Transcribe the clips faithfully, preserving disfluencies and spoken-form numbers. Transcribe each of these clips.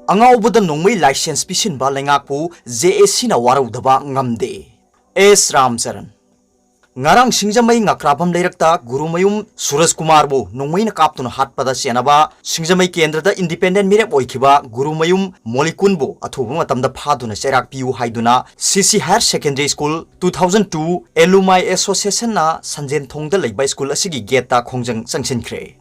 ꯑꯉꯥꯎꯕꯗ ꯅꯣꯡꯃꯩ license ꯄꯤꯁꯤꯟꯕ ꯂꯩꯉꯥꯛꯄꯨ J A Cꯅ ꯋꯥꯔꯧꯗꯕ ꯉꯝꯗꯦ꯫ ꯑꯦꯁ ꯔꯥꯝꯆꯔꯟ꯫ ꯉꯔꯥꯡ ꯁꯤꯡꯖꯃꯩ ꯉꯀ꯭ꯔꯥꯕꯝ ꯂꯩꯔꯛꯇ ꯒꯨꯔꯨꯃꯌꯨꯝ ꯁꯨꯔꯖ ꯀꯨꯃꯥꯔꯕꯨ ꯅꯣꯡꯃꯩꯅ ꯀꯥꯞꯇꯨꯅ ꯍꯥꯠꯄꯗ ꯆꯦꯟꯅꯕ ꯁꯤꯡꯖꯃꯩ ꯀꯦꯟꯗ꯭ꯔꯗ independent ꯃꯤꯔꯦꯞ ꯑꯣꯏꯈꯤꯕ ꯒꯨꯔꯨꯃꯌꯨꯝ ꯃꯣꯂꯤꯀꯨꯟꯕꯨ ꯑꯊꯨꯕ ꯃꯇꯝꯗ ꯐꯥꯗꯨꯅ ꯆꯩꯔꯥꯛ ꯄꯤꯌꯨ ꯍꯥꯏꯗꯨꯅ C C Higher Secondary School two thousand two Alumni Associationꯅ ꯁꯟꯖꯦꯟꯊꯣꯡꯗ ꯂꯩꯕ ꯁ꯭ꯀꯨꯜ ꯑꯁꯤꯒꯤ ꯒꯦꯠꯇ ꯈꯣꯡꯖꯪ ꯆꯪꯁꯤꯟꯈ꯭ꯔꯦ꯫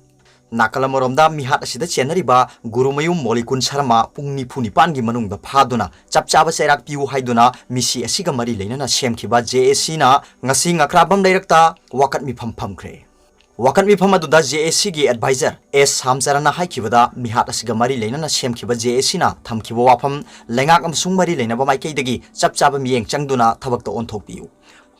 ꯅꯥꯀꯜ ꯑꯃꯔꯣꯝꯗ ꯃꯤꯍꯥꯠ ꯑꯁꯤꯗ ꯆꯦꯟꯅꯔꯤꯕ ꯒꯨꯔꯨꯃꯌꯨꯝ ꯃꯣꯂꯤꯀꯨꯟ ꯁꯔꯃ ꯄꯨꯡ ꯅꯤꯐꯨ ꯅꯤꯄꯥꯟꯒꯤ ꯃꯅꯨꯡꯗ ꯐꯥꯗꯨꯅ ꯆꯞ ꯆꯥꯕ ꯆꯩꯔꯥꯛ ꯄꯤꯌꯨ ꯍꯥꯏꯗꯨꯅ ꯃꯤꯁꯤ ꯑꯁꯤꯒ ꯃꯔꯤ ꯂꯩꯅꯅ ꯁꯦꯝꯈꯤꯕ J A Cꯅ ꯉꯁꯤ ꯉꯀ꯭ꯔꯥꯕꯝ ꯂꯩꯔꯛꯇ ꯋꯥꯀꯠ ꯃꯤꯐꯝ ꯐꯝꯈ꯭ꯔꯦ꯫ ꯋꯥꯀꯠ ꯃꯤꯐꯝ ꯑꯗꯨꯗ J A Cꯒꯤ advisor ꯑꯦꯁ ꯁꯥꯝꯆꯔꯟꯅ ꯍꯥꯏꯈꯤꯕꯗ ꯃꯤꯍꯥꯠ ꯑꯁꯤꯒ ꯃꯔꯤ ꯂꯩꯅꯅ ꯁꯦꯝꯈꯤꯕ J A Cꯅ ꯊꯝꯈꯤꯕ ꯋꯥꯐꯝ ꯂꯩꯉꯥꯛ ꯑꯃꯁꯨꯡ ꯃꯔꯤ ꯂꯩꯅꯕ ꯃꯥꯏꯀꯩꯗꯒꯤ ꯆꯞ ꯆꯥꯕ ꯃꯤꯠꯌꯦꯡ ꯆꯪꯗꯨꯅ ꯊꯕꯛꯇ ꯑꯣꯟꯊꯣꯛꯄꯤꯌꯨ꯫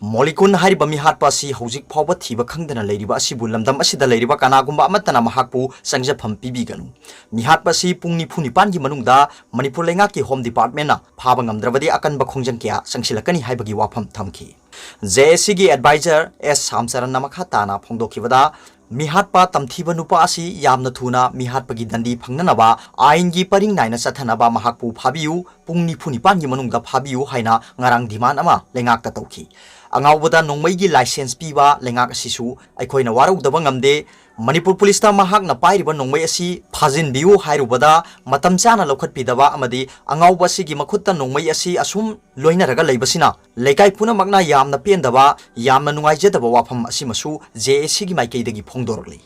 ꯃꯣꯂꯤꯀꯨꯟ ꯍꯥꯏꯔꯤꯕ ꯃꯤꯍꯥꯠꯄ ꯑꯁꯤ ꯍꯧꯖꯤꯛ ꯐꯥꯎꯕ ꯊꯤꯕ ꯈꯪꯗꯅ ꯂꯩꯔꯤꯕ ꯑꯁꯤꯕꯨ ꯂꯝꯗꯝ ꯑꯁꯤꯗ ꯂꯩꯔꯤꯕ ꯀꯅꯥꯒꯨꯝꯕ ꯑꯃꯠꯇꯅ ꯃꯍꯥꯛꯄꯨ ꯆꯪꯖꯐꯝ ꯄꯤꯕꯤꯒꯅꯨ꯫ ꯃꯤꯍꯥꯠꯄ ꯑꯁꯤ ꯄꯨꯡ ꯅꯤꯐꯨ ꯅꯤꯄꯥꯟꯒꯤ ꯃꯅꯨꯡꯗ ꯃꯅꯤꯄꯨꯔ ꯂꯩꯉꯥꯛꯀꯤ Home Departmentꯅ ꯐꯥꯕ ꯉꯝꯗ꯭ꯔꯕꯗꯤ ꯑꯀꯟꯕ ꯈꯣꯡꯖꯪ ꯀꯌꯥ ꯆꯪꯁꯤꯜꯂꯛꯀꯅꯤ ꯍꯥꯏꯕꯒꯤ ꯋꯥꯐꯝ ꯊꯝꯈꯤ꯫ J A Cꯒꯤ advisor ꯑꯦꯁ ꯁꯥꯝꯆꯔꯟꯅ ꯃꯈꯥ ꯇꯥꯅ ꯐꯣꯡꯗꯣꯛꯈꯤꯕꯗ, ꯃꯤꯍꯥꯠꯄ ꯇꯝꯊꯤꯕ ꯅꯨꯄꯥ ꯑꯁꯤ ꯌꯥꯝꯅ ꯊꯨꯅ ꯃꯤꯍꯥꯠꯄꯒꯤ ꯗꯟꯗꯤ ꯐꯪꯅꯅꯕ ꯑꯥꯏꯟꯒꯤ ꯄꯔꯤꯡ ꯅꯥꯏꯅ ꯆꯠꯊꯅꯕ ꯃꯍꯥꯛꯄꯨ ꯐꯥꯕꯤꯌꯨ, ꯄꯨꯡ ꯅꯤꯐꯨ ꯅꯤꯄꯥꯟꯒꯤ ꯃꯅꯨꯡꯗ ꯐꯥꯕꯤꯌꯨ ꯍꯥꯏꯅ ꯉꯔꯥꯡ demand ꯑꯃ ꯂꯩꯉꯥꯛꯇ ꯇꯧꯈꯤ꯫ ꯑꯉꯥꯎꯕꯗ ꯅꯣꯡꯃꯩꯒꯤ license ꯄꯤꯕ ꯂꯩꯉꯥꯛ ꯑꯁꯤꯁꯨ ꯑꯩꯈꯣꯏꯅ ꯋꯥꯔꯧꯗꯕ ꯉꯝꯗꯦ꯫ ꯃꯅꯤꯄꯨꯔ ꯄꯨꯂꯤꯁꯇ ꯃꯍꯥꯛꯅ ꯄꯥꯏꯔꯤꯕ ꯅꯣꯡꯃꯩ ꯑꯁꯤ ꯐꯥꯖꯤꯟꯕꯤꯌꯨ ꯍꯥꯏꯔꯨꯕꯗ ꯃꯇꯝ ꯆꯥꯅ ꯂꯧꯈꯠꯄꯤꯗꯕ ꯑꯃꯗꯤ ꯑꯉꯥꯎꯕ ꯑꯁꯤꯒꯤ ꯃꯈꯨꯠꯇ ꯅꯣꯡꯃꯩ ꯑꯁꯤ ꯑꯁꯨꯝ ꯂꯣꯏꯅꯔꯒ ꯂꯩꯕꯁꯤꯅ ꯂꯩꯀꯥꯏ ꯄꯨꯝꯅꯃꯛꯅ ꯌꯥꯝꯅ ꯄꯦꯟꯗꯕ, ꯌꯥꯝꯅ ꯅꯨꯡꯉꯥꯏꯖꯗꯕ ꯋꯥꯐꯝ ꯑꯁꯤꯃꯁꯨ J A Cꯒꯤ ꯃꯥꯏꯀꯩꯗꯒꯤ ꯐꯣꯡꯗꯣꯔꯛꯂꯤ꯫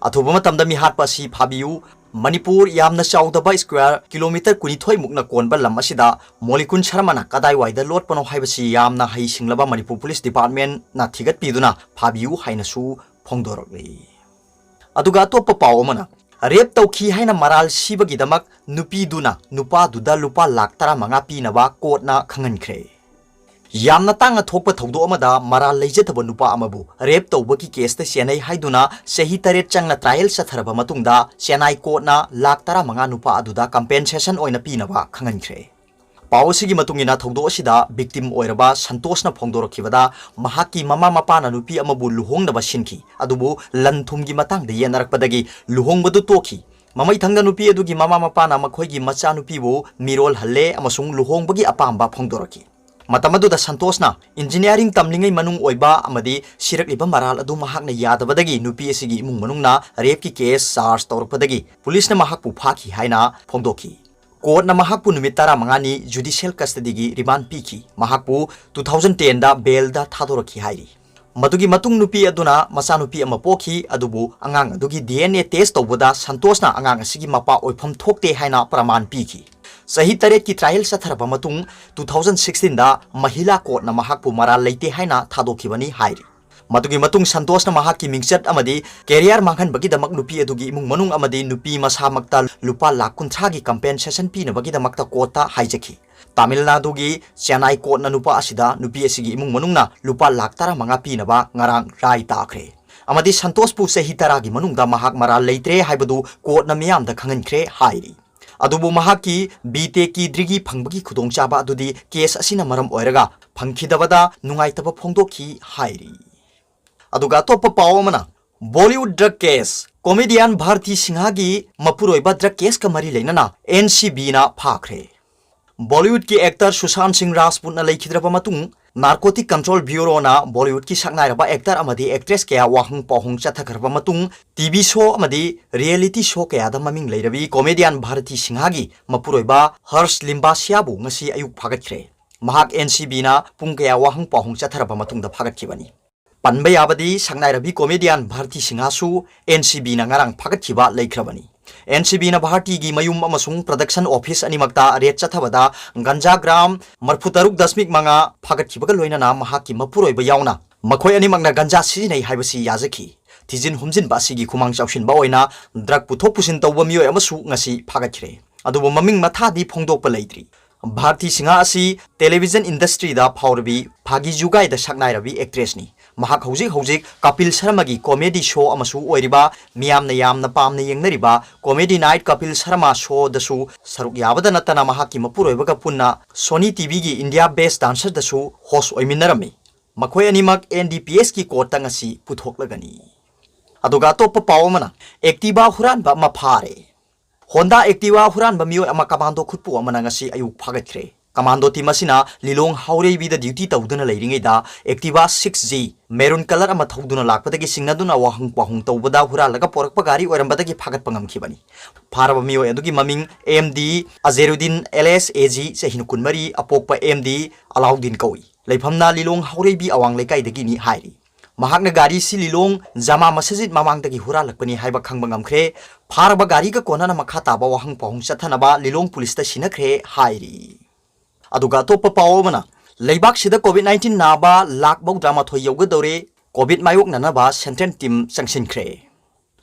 ꯑꯊꯨꯕ ꯃꯇꯝꯗ ꯃꯤꯍꯥꯠꯄ ꯑꯁꯤ ꯐꯥꯕꯤꯌꯨ꯫ ꯃꯅꯤꯄꯨꯔ ꯌꯥꯝꯅ ꯆꯥꯎꯗꯕ square kilometre ꯀꯨꯟꯅꯤꯊꯣꯏ ꯃꯨꯛꯅ ꯀꯣꯟꯕ ꯂꯝ ꯑꯁꯤꯗ ꯃꯣꯂꯤꯀꯨꯟ ꯁꯔꯃꯅ ꯀꯗꯥꯏꯋꯥꯏꯗ ꯂꯣꯠꯄꯅꯣ ꯍꯥꯏꯕꯁꯤ ꯌꯥꯝꯅ ꯍꯩꯁꯤꯡꯂꯕ ꯃꯅꯤꯄꯨꯔ Police Departmentꯅ ꯊꯤꯒꯠꯄꯤꯗꯨꯅ ꯐꯥꯕꯤꯌꯨ ꯍꯥꯏꯅꯁꯨ ꯐꯣꯡꯗꯣꯔꯛꯂꯤ꯫ ꯑꯗꯨꯒ ꯑꯇꯣꯞꯄ ꯄꯥꯎ ꯑꯃꯅ, rape ꯇꯧꯈꯤ ꯍꯥꯏꯅ ꯃꯔꯥꯜ ꯁꯤꯕꯒꯤꯗꯃꯛ ꯅꯨꯄꯤꯗꯨꯅ ꯅꯨꯄꯥꯗꯨꯗ ꯂꯨꯄꯥ ꯂꯥꯈ ꯇꯔꯥꯃꯉꯥ ꯄꯤꯅꯕ courtꯅ ꯈꯪꯍꯟꯈ꯭ꯔꯦ꯫ ꯌꯥꯝꯅ ꯇꯥꯡꯅ ꯊꯣꯛꯄ ꯊꯧꯗꯣꯛ ꯑꯃꯗ ꯃꯔꯥꯜ ꯂꯩꯖꯗꯕ ꯅꯨꯄꯥ ꯑꯃꯕꯨ rape ꯇꯧꯕꯒꯤ caseꯇ ꯆꯦꯟꯅꯩ ꯍꯥꯏꯗꯨꯅ ꯆꯍꯤ ꯇꯔꯦꯠ ꯆꯪꯅ trial ꯆꯠꯊꯔꯕ ꯃꯇꯨꯡꯗ ꯆꯦꯟꯅꯥꯏ courtꯅ ꯂꯥꯈ ꯇꯔꯥꯃꯉꯥ ꯅꯨꯄꯥ ꯑꯗꯨꯗ compensation ꯑꯣꯏꯅ ꯄꯤꯅꯕ ꯈꯪꯍꯟꯈ꯭ꯔꯦ꯫ ꯄꯥꯎ ꯑꯁꯤꯒꯤ ꯃꯇꯨꯡ ꯏꯟꯅ ꯊꯧꯗꯣꯛ ꯑꯁꯤꯗ victim ꯑꯣꯏꯔꯕ ꯁꯟꯇꯣꯁꯅ ꯐꯣꯡꯗꯣꯔꯛꯈꯤꯕꯗ ꯃꯍꯥꯛꯀꯤ ꯃꯃꯥ ꯃꯄꯥꯅ ꯅꯨꯄꯤ ꯑꯃꯕꯨ ꯂꯨꯍꯣꯡꯅꯕ ꯁꯤꯟꯈꯤ, ꯑꯗꯨꯕꯨ ꯂꯟ ꯊꯨꯝꯒꯤ ꯃꯇꯥꯡꯗ ꯌꯦꯠꯅꯔꯛꯄꯗꯒꯤ ꯂꯨꯍꯣꯡꯕꯗꯨ ꯇꯣꯛꯈꯤ꯫ ꯃꯃꯩꯊꯪꯗ ꯅꯨꯄꯤ ꯑꯗꯨꯒꯤ ꯃꯃꯥ ꯃꯄꯥꯅ ꯃꯈꯣꯏꯒꯤ ꯃꯆꯥꯅꯨꯄꯤꯕꯨ ꯃꯤꯔꯣꯜ ꯍꯜꯂꯦ ꯑꯃꯁꯨꯡ ꯂꯨꯍꯣꯡꯕꯒꯤ ꯑꯄꯥꯝꯕ ꯐꯣꯡꯗꯣꯔꯛꯈꯤ꯫ ꯃꯇꯝ ꯑꯗꯨꯗ ꯁꯟꯇꯣꯁꯅ ꯏꯟꯖꯤꯅꯤꯌꯥꯔꯤꯡ ꯇꯝꯂꯤꯉꯩ ꯃꯅꯨꯡ ꯑꯣꯏꯕ ꯑꯃꯗꯤ ꯁꯤꯔꯛꯂꯤꯕ ꯃꯔꯥꯜ ꯑꯗꯨ ꯃꯍꯥꯛꯅ ꯌꯥꯗꯕꯗꯒꯤ ꯅꯨꯄꯤ ꯑꯁꯤꯒꯤ ꯏꯃꯨꯡ ꯃꯅꯨꯡꯅ ꯔꯦꯞꯀꯤ ꯀꯦꯁ ꯆꯥꯔꯖ ꯇꯧꯔꯛꯄꯗꯒꯤ ꯄꯨꯂꯤꯁꯅ ꯃꯍꯥꯛꯄꯨ ꯐꯥꯈꯤ ꯍꯥꯏꯅ ꯐꯣꯡꯗꯣꯛꯈꯤ꯫ ꯀꯣꯔꯠꯅ ꯃꯍꯥꯛꯄꯨ ꯅꯨꯃꯤꯠ ꯇꯔꯥꯃꯉꯥꯅꯤ ꯖꯨꯗꯤꯁꯤꯌꯦꯜ ꯀꯁꯇꯗꯤꯒꯤ ꯔꯤꯃꯥꯟ ꯄꯤꯈꯤ꯫ ꯃꯍꯥꯛꯄꯨ two thousand ten ꯗ ꯕꯦꯜꯗ ꯊꯥꯗꯣꯔꯛꯈꯤ ꯍꯥꯏꯔꯤ꯫ ꯃꯗꯨꯒꯤ ꯃꯇꯨꯡ ꯅꯨꯄꯤ ꯑꯗꯨꯅ ꯃꯆꯥꯅꯨꯄꯤ ꯑꯃ ꯄꯣꯛꯈꯤ, ꯑꯗꯨꯕꯨ ꯑꯉꯥꯡ ꯑꯗꯨꯒꯤ D N A test ꯇꯧꯕꯗ ꯁꯟꯇꯣꯁꯅ ꯑꯉꯥꯡ ꯑꯁꯤꯒꯤ ꯃꯄꯥ ꯑꯣꯏꯐꯝ ꯊꯣꯛꯇꯦ ꯍꯥꯏꯅ ꯄ꯭ꯔꯃꯥꯟ ꯄꯤꯈꯤ꯫ ꯆꯍꯤ ꯇꯔꯦꯠꯀꯤ trial ꯆꯠꯊꯔꯕ ꯃꯇꯨꯡ two thousand sixteen ꯗ ꯃꯍꯤꯂꯥ ꯀꯣꯔꯠꯅ ꯃꯍꯥꯛꯄꯨ ꯃꯔꯥꯜ ꯂꯩꯇꯦ ꯍꯥꯏꯅ ꯊꯥꯗꯣꯛꯈꯤꯕꯅꯤ ꯍꯥꯏꯔꯤ꯫ ꯃꯗꯨꯒꯤ ꯃꯇꯨꯡ ꯁꯟꯇꯣꯁꯅ ꯃꯍꯥꯛꯀꯤ ꯃꯤꯡꯆꯠ ꯑꯃꯗꯤ career ꯃꯥꯡꯍꯟꯕꯒꯤꯗꯃꯛ ꯅꯨꯄꯤ ꯑꯗꯨꯒꯤ ꯏꯃꯨꯡ ꯃꯅꯨꯡ ꯑꯃꯗꯤ ꯅꯨꯄꯤ ꯃꯁꯥꯃꯛꯇ ꯂꯨꯄꯥ ꯂꯥꯈ ꯀꯨꯟꯊ꯭ꯔꯥꯒꯤ compensation ꯄꯤꯅꯕꯒꯤꯗꯃꯛꯇ ꯀꯣꯔꯠꯇ ꯍꯥꯏꯖꯈꯤ꯫ ꯇꯥꯃꯤꯜ ꯅꯥꯗꯨꯒꯤ ꯆꯦꯟꯅꯥꯏ ꯀꯣꯔꯠꯅ ꯅꯨꯄꯥ ꯑꯁꯤꯗ ꯅꯨꯄꯤ ꯑꯁꯤꯒꯤ ꯏꯃꯨꯡ ꯃꯅꯨꯡꯅ ꯂꯨꯄꯥ ꯂꯥꯈ ꯇꯔꯥꯃꯉꯥ ꯄꯤꯅꯕ ꯉꯔꯥꯡ ꯔꯥꯏ ꯇꯥꯈ꯭ꯔꯦ ꯑꯃꯗꯤ ꯁꯟꯇꯣꯁꯄꯨ ꯆꯍꯤ ꯇꯔꯥꯒꯤ ꯃꯅꯨꯡꯗ ꯃꯍꯥꯛ ꯃꯔꯥꯜ ꯂꯩꯇ꯭ꯔꯦ ꯍꯥꯏꯕꯗꯨ ꯀꯣꯔꯠꯅ ꯃꯤꯌꯥꯝꯗ ꯈꯪꯍꯟꯈ꯭ꯔꯦ ꯍꯥꯏꯔꯤ꯫ ꯑꯗꯨꯕꯨ ꯃꯍꯥꯛꯀꯤ B.Tech ꯀꯤ degree ꯐꯪꯕꯒꯤ ꯈꯨꯗꯣꯡꯆꯥꯕ ꯑꯗꯨꯗꯤ ꯀꯦꯁ ꯑꯁꯤꯅ ꯃꯔꯝ ꯑꯣꯏꯔꯒ ꯐꯪꯈꯤꯗꯕꯗ ꯅꯨꯡꯉꯥꯏꯇꯕ ꯐꯣꯡꯗꯣꯛꯈꯤ ꯍꯥꯏꯔꯤ꯫ ꯑꯗꯨꯒ ꯑꯇꯣꯞꯄ ꯄꯥꯎ ꯑꯃꯅ, Bollywood drug case, comedian Bharti ꯁꯤꯡꯍꯒꯤ ꯃꯄꯨꯔꯣꯏꯕ drug case ꯀ ꯃꯔꯤ ꯂꯩꯅꯅ N C B ꯅ ꯐꯥꯈ꯭ꯔꯦ꯫ Bollywood ꯀꯤ actor ꯁꯨꯁꯥꯟ ꯁꯤꯡ ꯔꯥꯖꯄꯨꯠꯅ ꯂꯩꯈꯤꯗ꯭ꯔꯕ ꯃꯇꯨꯡ, Narcotic Control Bureau ꯅ Bollywood ꯀꯤ ꯁꯛꯅꯥꯏꯔꯕ actor ꯑꯃꯗꯤ actress ꯀꯌꯥ ꯋꯥꯍꯪ ꯄꯥꯎꯍꯪ ꯆꯠꯊꯈ꯭ꯔꯕ ꯃꯇꯨꯡ, T V show ꯑꯃꯗꯤ reality show ꯀꯌꯥꯗ ꯃꯃꯤꯡ ꯂꯩꯔꯕꯤ comedian ꯚꯥꯔꯇꯤ ꯁꯤꯡꯍꯒꯤ ꯃꯄꯨꯔꯣꯏꯕ ꯍꯔꯁ ꯂꯤꯝꯕꯥꯁꯤꯌꯥꯕꯨ ꯉꯁꯤ ꯑꯌꯨꯛ ꯐꯥꯒꯠꯈ꯭ꯔꯦ꯫ ꯃꯍꯥꯛ N C B ꯅ ꯄꯨꯡ ꯀꯌꯥ ꯋꯥꯍꯪ ꯄꯥꯎꯍꯪ ꯆꯠꯊꯔꯕ ꯃꯇꯨꯡꯗ ꯐꯥꯒꯠꯈꯤꯕꯅꯤ꯫ ꯄꯟꯕ ꯌꯥꯕꯗꯤ, ꯁꯛꯅꯥꯏꯔꯕꯤ comedian Bharti ꯁꯤꯡꯍꯁꯨ N C B ꯅ ꯉꯔꯥꯡ ꯐꯥꯒꯠꯈꯤꯕ ꯂꯩꯈ꯭ꯔꯕꯅꯤ꯫ N C B ꯅ ꯚꯥꯔꯇꯤꯒꯤ ꯃꯌꯨꯝ ꯑꯃꯁꯨꯡ production office ꯑꯅꯤꯃꯛꯇ raid ꯆꯠꯊꯕꯗ ꯒꯟꯖꯥ gram ꯃꯔꯐꯨ ꯇꯔꯨꯛ ꯗꯁꯃꯤꯛ ꯃꯉꯥ ꯐꯥꯒꯠꯈꯤꯕꯒ ꯂꯣꯏꯅꯅ ꯃꯍꯥꯛꯀꯤ ꯃꯄꯨꯔꯣꯏꯕ ꯌꯥꯎꯅ ꯃꯈꯣꯏ ꯑꯅꯤꯃꯛꯅ ꯒꯟꯖꯥ ꯁꯤꯖꯤꯟꯅꯩ ꯍꯥꯏꯕꯁꯤ ꯌꯥꯖꯈꯤ꯫ ꯊꯤꯖꯤꯟ ꯍꯨꯝꯖꯤꯟꯕ ꯑꯁꯤꯒꯤ ꯈꯨꯃꯥꯡ ꯆꯥꯎꯁꯤꯟꯕ ꯑꯣꯏꯅ drug ꯄꯨꯊꯣꯛ ꯄꯨꯁꯤꯟ ꯇꯧꯕ ꯃꯤꯑꯣꯏ ꯑꯃꯁꯨ ꯉꯁꯤ ꯐꯥꯒꯠꯈ꯭ꯔꯦ꯫ ꯑꯗꯨꯕꯨ ꯃꯃꯤꯡ ꯃꯊꯥꯗꯤ ꯐꯣꯡꯗꯣꯛꯄ ꯂꯩꯇ꯭ꯔꯤ꯫ ꯚꯥꯔꯇꯤ ꯁꯤꯡꯍ ꯑꯁꯤ television industry ꯗ ꯐꯥꯎꯔꯕꯤ ꯐꯥꯒꯤ ꯖꯨꯒꯥꯏꯗ ꯁꯛꯅꯥꯏꯔꯕꯤ actress ꯅꯤ꯫ ꯃꯍꯥꯛ ꯍꯧꯖꯤꯛ ꯍꯧꯖꯤꯛ ꯀꯄꯤꯜ ꯁꯔꯃꯒꯤ comedy show ꯑꯃꯁꯨ ꯑꯣꯏꯔꯤꯕ, ꯃꯤꯌꯥꯝꯅ ꯌꯥꯝꯅ ꯄꯥꯝꯅ ꯌꯦꯡꯅꯔꯤꯕ Comedy Night Kapil Sharma show ꯗꯁꯨ ꯁꯔꯨꯛ ꯌꯥꯕꯗ ꯅꯠꯇꯅ ꯃꯍꯥꯛꯀꯤ ꯃꯄꯨꯔꯣꯏꯕꯒ ꯄꯨꯟꯅ Sony T V ꯒꯤ India Best Dancer ꯗꯁꯨ host ꯑꯣꯏꯃꯤꯟꯅꯔꯝꯃꯤ꯫ ꯃꯈꯣꯏ ꯑꯅꯤꯃꯛ N D P S ꯀꯤ court ꯇ ꯉꯁꯤ ꯄꯨꯊꯣꯛꯂꯒꯅꯤ꯫ ꯑꯗꯨꯒ ꯑꯇꯣꯞꯄ ꯄꯥꯎ ꯑꯃꯅ, Activa ꯍꯨꯔꯥꯟꯕ ꯑꯃ ꯐꯥꯔꯦ꯫ Honda Activa ꯍꯨꯔꯥꯟꯕ ꯃꯤꯑꯣꯏ ꯑꯃ ꯀꯃꯥꯟꯗꯣ ꯈꯨꯠꯄꯨ ꯑꯃꯅ ꯉꯁꯤ ꯑꯌꯨꯛ ꯐꯥꯒꯠꯈ꯭ꯔꯦ꯫ ꯀꯃꯥꯟꯗꯣ ꯇꯤꯝ ꯑꯁꯤꯅ ꯂꯤꯂꯣꯡ ꯍꯥꯎꯔꯩꯕꯤꯗ ꯗ꯭ꯌꯨꯇꯤ ꯇꯧꯗꯨꯅ ꯂꯩꯔꯤꯉꯩꯗ Activa six G maroon colour ꯑꯃ ꯊꯧꯗꯨꯅ ꯂꯥꯛꯄꯗꯒꯤ ꯆꯤꯡꯅꯗꯨꯅ ꯋꯥꯍꯪ ꯄꯥꯎꯍꯪ ꯇꯧꯕꯗ ꯍꯨꯔꯥꯜꯂꯒ ꯄꯣꯔꯛꯄ ꯒꯥꯔꯤ ꯑꯣꯏꯔꯝꯕꯗꯒꯤ ꯐꯥꯒꯠꯄ ꯉꯝꯈꯤꯕꯅꯤ꯫ ꯐꯥꯔꯕ ꯃꯤꯑꯣꯏ ꯑꯗꯨꯒꯤ ꯃꯃꯤꯡ M D ꯑꯖꯦꯔꯨꯗꯤꯟ alias A G, ꯆꯍꯤ ꯀꯨꯟꯃꯔꯤ, ꯑꯄꯣꯛꯄ M D ꯑꯂꯥꯎꯗꯤꯟ ꯀꯧꯏ꯫ ꯂꯩꯐꯝꯅ ꯂꯤꯂꯣꯡ ꯍꯥꯎꯔꯩꯕꯤ ꯑꯋꯥꯡ ꯂꯩꯀꯥꯏꯗꯒꯤꯅꯤ ꯍꯥꯏꯔꯤ꯫ ꯃꯍꯥꯛꯅ ꯒꯥꯔꯤꯁꯤ ꯂꯤꯂꯣꯡ ꯖꯃꯥ ꯃꯁꯖꯤꯗ ꯃꯃꯥꯡꯗꯒꯤ ꯍꯨꯔꯥꯜꯂꯛꯄꯅꯤ ꯍꯥꯏꯕ ꯈꯪꯕ ꯉꯝꯈ꯭ꯔꯦ꯫ ꯐꯥꯔꯕ ꯒꯥꯔꯤꯒ ꯀꯣꯟꯅꯅ ꯃꯈꯥ ꯇꯥꯕ ꯋꯥꯍꯪ ꯄꯥꯎꯍꯪ ꯆꯠꯊꯅꯕ ꯂꯤꯂꯣꯡ ꯄꯨꯂꯤꯁꯇ ꯁꯤꯟꯅꯈ꯭ꯔꯦ ꯍꯥꯏꯔꯤ꯫ ꯑꯗꯨꯒ ꯑꯇꯣꯞꯄ ꯄꯥꯎ ꯑꯃꯅ, ꯂꯩꯕꯥꯛꯁꯤꯗ COVID nineteen ꯅꯥꯕ ꯂꯥꯈ ꯃꯧꯗ꯭ꯔꯥ ꯃꯥꯊꯣꯏ ꯌꯧꯒꯗꯧꯔꯦ꯫ COVID ꯃꯥꯌꯣꯛꯅꯅꯕ central team ꯆꯪꯁꯤꯟꯈ꯭ꯔꯦ꯫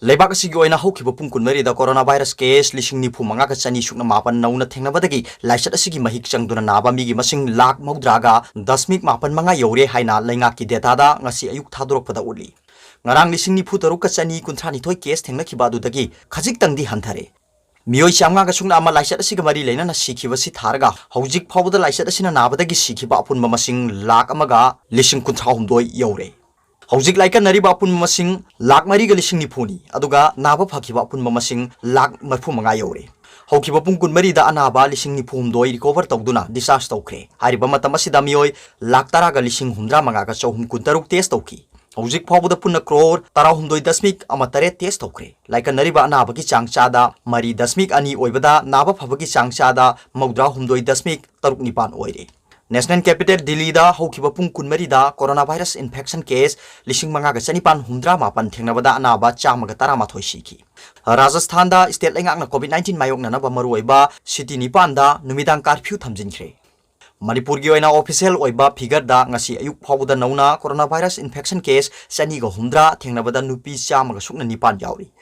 ꯂꯩꯕꯥꯛ ꯑꯁꯤꯒꯤ ꯑꯣꯏꯅ ꯍꯧꯈꯤꯕ ꯄꯨꯡ ꯀꯨꯟꯃꯔꯤꯗ corona virus case ꯂꯤꯁꯤꯡ ꯅꯤꯐꯨ ꯃꯉꯥꯒ ꯆꯅꯤ ꯁꯨꯞꯅ ꯃꯥꯄꯟ ꯅꯧꯅ ꯊꯦꯡꯅꯕꯗꯒꯤ ꯂꯥꯏꯆꯠ ꯑꯁꯤꯒꯤ ꯃꯍꯤꯛ ꯆꯪꯗꯨꯅ ꯅꯥꯕ ꯃꯤꯒꯤ ꯃꯁꯤꯡ ꯂꯥꯈ ꯃꯧꯗ꯭ꯔꯥꯒ ꯗꯁꯃꯤꯛ ꯃꯥꯄꯟ ꯃꯉꯥ ꯌꯧꯔꯦ ꯍꯥꯏꯅ ꯂꯩꯉꯥꯛꯀꯤ dataꯗ ꯉꯁꯤ ꯑꯌꯨꯛ ꯊꯥꯗꯣꯔꯛꯄꯗ ꯎꯠꯂꯤ꯫ ꯉꯔꯥꯡ ꯂꯤꯁꯤꯡ ꯅꯤꯐꯨ ꯇꯔꯨꯛꯀ ꯆꯅꯤ ꯀꯨꯟꯊ꯭ꯔꯥ ꯅꯤꯊꯣꯏ case ꯊꯦꯡꯅꯈꯤꯕ ꯑꯗꯨꯗꯒꯤ ꯈꯖꯤꯛꯇꯪꯗꯤ ꯍꯟꯊꯔꯦ꯫ ꯃꯤꯑꯣꯏ ꯆꯥꯝꯃꯉꯥꯒ ꯁꯨꯞꯅ ꯑꯃ ꯂꯥꯏꯆꯠ ꯑꯁꯤꯒ ꯃꯔꯤ ꯂꯩꯅꯅ ꯁꯤꯈꯤꯕꯁꯤ ꯊꯥꯔꯒ ꯍꯧꯖꯤꯛ ꯐꯥꯎꯕꯗ ꯂꯥꯏꯆꯠ ꯑꯁꯤꯅ ꯅꯥꯕꯗꯒꯤ ꯁꯤꯈꯤꯕ ꯑꯄꯨꯟꯕ ꯃꯁꯤꯡ ꯂꯥꯈ ꯑꯃꯒ ꯂꯤꯁꯤꯡ ꯀꯨꯟꯊ꯭ꯔꯥ ꯍꯨꯝꯗꯣꯏ ꯌꯧꯔꯦ꯫ ꯍꯧꯖꯤꯛ ꯂꯥꯏꯀꯠꯅꯔꯤꯕ ꯑꯄꯨꯟꯕ ꯃꯁꯤꯡ ꯂꯥꯈ ꯃꯔꯤꯒ ꯂꯤꯁꯤꯡ ꯅꯤꯐꯨꯅꯤ, ꯑꯗꯨꯒ ꯅꯥꯕ ꯐꯈꯤꯕ ꯑꯄꯨꯟꯕ ꯃꯁꯤꯡ ꯂꯥꯈ ꯃꯔꯤꯐꯨ ꯃꯉꯥ ꯌꯧꯔꯦ꯫ ꯍꯧꯈꯤꯕ ꯄꯨꯡ ꯀꯨꯟꯃꯔꯤꯗ ꯑꯅꯥꯕ ꯂꯤꯁꯤꯡ ꯅꯤꯐꯨ ꯍꯨꯝꯗꯣꯏ recover ꯇꯧꯗꯨꯅ discharge ꯇꯧꯈ꯭ꯔꯦ꯫ ꯍꯥꯏꯔꯤꯕ ꯃꯇꯝ ꯑꯁꯤꯗ ꯃꯤꯑꯣꯏ ꯂꯥꯈ ꯇꯔꯥꯒ ꯂꯤꯁꯤꯡ ꯍꯨꯝꯗ꯭ꯔꯥ ꯃꯉꯥꯒ ꯆꯍꯨꯝ ꯀꯨꯟꯇꯔꯨꯛ test ꯇꯧꯈꯤ꯫ ꯍꯧꯖꯤꯛ ꯐꯥꯎꯕꯗ ꯄꯨꯟꯅ crore ꯇꯔꯥꯍꯨꯝꯗꯣꯏ ꯗꯁꯃꯤꯛ ꯑꯃ ꯇꯔꯦꯠ test ꯇꯧꯈ꯭ꯔꯦ꯫ ꯂꯥꯏꯀꯠꯅꯔꯤꯕ ꯑꯅꯥꯕꯒꯤ ꯆꯥꯡ ꯆꯥꯗ ꯃꯔꯤ ꯗꯁꯃꯤꯛ ꯑꯅꯤ ꯑꯣꯏꯕꯗ, ꯅꯥꯕ ꯐꯕꯒꯤ ꯆꯥꯡ ꯆꯥꯗ ꯃꯧꯗ꯭ꯔꯥ ꯍꯨꯝꯗꯣꯏ ꯗꯁꯃꯤꯛ ꯇꯔꯨꯛ ꯅꯤꯄꯥꯟ ꯑꯣꯏꯔꯦ꯫ National capital ꯗꯤꯜꯂꯤꯗ ꯍꯧꯈꯤꯕ ꯄꯨꯡ ꯀꯨꯟꯃꯔꯤꯗ corona virus infection case ꯂꯤꯁꯤꯡ ꯃꯉꯥꯒ ꯆꯅꯤꯄꯥꯟ ꯍꯨꯝꯗ꯭ꯔꯥ ꯃꯥꯄꯟ ꯊꯦꯡꯅꯕꯗ ꯑꯅꯥꯕ ꯆꯥꯝꯃꯒ ꯇꯔꯥꯃꯥꯊꯣꯏ ꯁꯤꯈꯤ꯫ ꯔꯥꯖꯁꯊꯥꯟꯗ state ꯂꯩꯉꯥꯛꯅ COVID nineteen ꯃꯥꯌꯣꯛꯅꯅꯕ ꯃꯔꯨꯑꯣꯏꯕ city ꯅꯤꯄꯥꯟꯗ ꯅꯨꯃꯤꯗꯥꯡ curfew ꯊꯝꯖꯤꯟꯈ꯭ꯔꯦ꯫ ꯃꯅꯤꯄꯨꯔꯒꯤ ꯑꯣꯏꯅ official ꯑꯣꯏꯕ figureꯗ ꯉꯁꯤ ꯑꯌꯨꯛ ꯐꯥꯎꯕꯗ ꯅꯧꯅ corona virus infection case ꯆꯅꯤꯒ ꯍꯨꯝꯗ꯭ꯔꯥ ꯊꯦꯡꯅꯕꯗ ꯅꯨꯄꯤ ꯆꯥꯝꯃꯒ ꯁꯨꯞꯅ ꯅꯤꯄꯥꯟ ꯌꯥꯎꯔꯤ꯫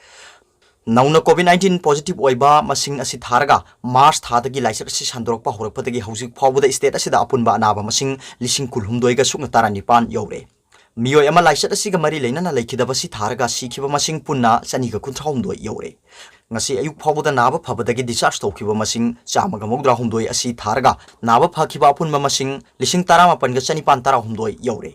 ꯅꯧꯅ COVID nineteen positive ꯑꯣꯏꯕ ꯃꯁꯤꯡ ꯑꯁꯤ ꯊꯥꯔꯒ March ꯊꯥꯗꯒꯤ ꯂꯥꯏꯆꯠ ꯑꯁꯤ ꯁꯟꯗꯣꯔꯛꯄ ꯍꯧꯔꯛꯄꯗꯒꯤ ꯍꯧꯖꯤꯛ ꯐꯥꯎꯕꯗ state ꯑꯁꯤꯗ ꯑꯄꯨꯟꯕ ꯑꯅꯥꯕ ꯃꯁꯤꯡ ꯂꯤꯁꯤꯡ ꯀꯨꯟꯍꯨꯝꯗꯣꯏꯒ ꯁꯨꯞꯅ ꯇꯔꯥꯅꯤꯄꯥꯟ ꯌꯧꯔꯦ꯫ ꯃꯤꯑꯣꯏ ꯑꯃ ꯂꯥꯏꯆꯠ ꯑꯁꯤꯒ ꯃꯔꯤ ꯂꯩꯅꯅ ꯂꯩꯈꯤꯗꯕꯁꯤ ꯊꯥꯔꯒ ꯁꯤꯈꯤꯕ ꯃꯁꯤꯡ ꯄꯨꯟꯅ ꯆꯅꯤꯒ ꯀꯨꯟꯊ꯭ꯔꯥꯍꯨꯝꯗꯣꯏ ꯌꯧꯔꯦ꯫ ꯉꯁꯤ ꯑꯌꯨꯛ ꯐꯥꯎꯕꯗ ꯅꯥꯕ ꯐꯕꯗꯒꯤ discharge ꯇꯧꯈꯤꯕ ꯃꯁꯤꯡ ꯆꯥꯝꯃꯒ ꯃꯧꯗ꯭ꯔꯥꯍꯨꯝꯗꯣꯏ ꯑꯁꯤ ꯊꯥꯔꯒ ꯅꯥꯕ ꯐꯈꯤꯕ ꯑꯄꯨꯟꯕ ꯃꯁꯤꯡ ꯂꯤꯁꯤꯡ ꯇꯔꯥꯃꯥꯄꯟꯒ ꯆꯅꯤꯄꯥꯟ ꯇꯔꯥꯍꯨꯝꯗꯣꯏ ꯌꯧꯔꯦ꯫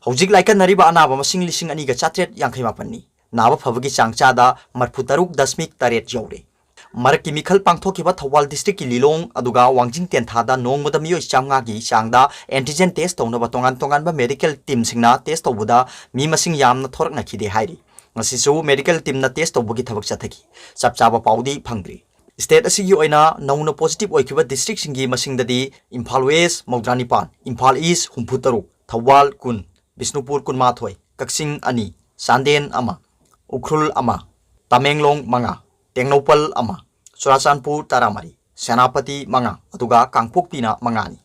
ꯍꯧꯖꯤꯛ ꯂꯥꯏꯀꯠꯅꯔꯤꯕ ꯑꯅꯥꯕ ꯃꯁꯤꯡ ꯂꯤꯁꯤꯡ ꯑꯅꯤꯒ ꯆꯥꯇ꯭ꯔꯦꯠ ꯌꯥꯡꯈꯩ ꯃꯥꯄꯟꯅꯤ꯫ ꯅꯥꯕ ꯐꯕꯒꯤ ꯆꯥꯡ ꯆꯥꯗ ꯃꯔꯤꯐꯨ ꯇꯔꯨꯛ ꯗꯁꯃꯤꯛ ꯇꯔꯦꯠ ꯌꯧꯔꯦ꯫ ꯃꯔꯛꯀꯤ ꯃꯤꯈꯜ ꯄꯥꯡꯊꯣꯛꯈꯤꯕ ꯊꯧꯕꯥꯜ district ꯀꯤ ꯂꯤꯂꯣꯡ ꯑꯗꯨꯒ ꯋꯥꯡꯖꯤꯡ ꯇꯦꯟꯊꯥꯗ ꯅꯣꯡꯃꯗ ꯃꯤꯑꯣꯏ ꯆꯥꯝꯃꯉꯥꯒꯤ ꯆꯥꯡꯗ antigen test ꯇꯧꯅꯕ ꯇꯣꯉꯥꯟ ꯇꯣꯉꯥꯟꯕ medical team ꯁꯤꯡꯅ test ꯇꯧꯕꯗ ꯃꯤ ꯃꯁꯤꯡ ꯌꯥꯝꯅ ꯊꯣꯔꯛꯅꯈꯤꯗꯦ ꯍꯥꯏꯔꯤ꯫ ꯉꯁꯤꯁꯨ medical team ꯅ test ꯇꯧꯕꯒꯤ ꯊꯕꯛ ꯆꯠꯊꯈꯤ꯫ ꯆꯞ ꯆꯥꯕ ꯄꯥꯎꯗꯤ ꯐꯪꯗ꯭ꯔꯤ꯫ State ꯑꯁꯤꯒꯤ ꯑꯣꯏꯅ ꯅꯧꯅ positive ꯑꯣꯏꯈꯤꯕ district ꯁꯤꯡꯒꯤ ꯃꯁꯤꯡꯗꯗꯤ ꯏꯝꯐꯥꯜ West ꯃꯧꯗ꯭ꯔꯥ ꯅꯤꯄꯥꯟ, ꯏꯝꯐꯥꯜ East ꯍꯨꯝꯐꯨ ꯇꯔꯨꯛ, ꯊꯧꯕꯥꯜ ꯀꯨꯟ, ꯕꯤꯁꯅꯨꯄꯨꯔ ꯀꯨꯟꯃꯥꯊꯣꯏ, ꯀꯛꯆꯤꯡ ꯑꯅꯤ, ꯆꯥꯟꯗꯦꯜ ꯑꯃ, ꯎꯈ꯭ꯔꯨꯜ ꯑꯃ, ꯇꯃꯦꯡꯂꯣꯡ ꯃꯉꯥ, ꯇꯦꯡꯅꯧꯄꯜ ꯑꯃ, ꯆꯨꯔꯥꯆꯥꯟꯄꯨꯔ ꯇꯔꯥꯃꯔꯤ, ꯁꯦꯅꯥꯄꯇꯤ ꯃꯉꯥ, ꯑꯗꯨꯒ ꯀꯥꯡꯄꯣꯛꯄꯤꯅ ꯃꯉꯥꯅꯤ꯫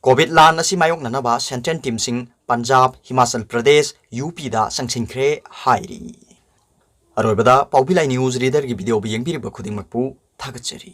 COVID ꯂꯥꯟ ꯑꯁꯤ ꯃꯥꯌꯣꯛꯅꯅꯕ central team ꯁꯤꯡ ꯄꯟꯖꯥꯕ, ꯍꯤꯃꯥꯆꯜ ꯄ꯭ꯔꯗꯦꯁ, UP ꯗ ꯆꯪꯁꯤꯟꯈ꯭ꯔꯦ ꯍꯥꯏꯔꯤ꯫ ꯑꯔꯣꯏꯕꯗ ꯄꯥꯎꯕꯤ ꯂꯥꯏ news reader ꯒꯤ video ꯕꯨ ꯌꯦꯡꯕꯤꯔꯤꯕ ꯈꯨꯗꯤꯡꯃꯛꯄꯨ ꯊꯥꯒꯠꯆꯔꯤ꯫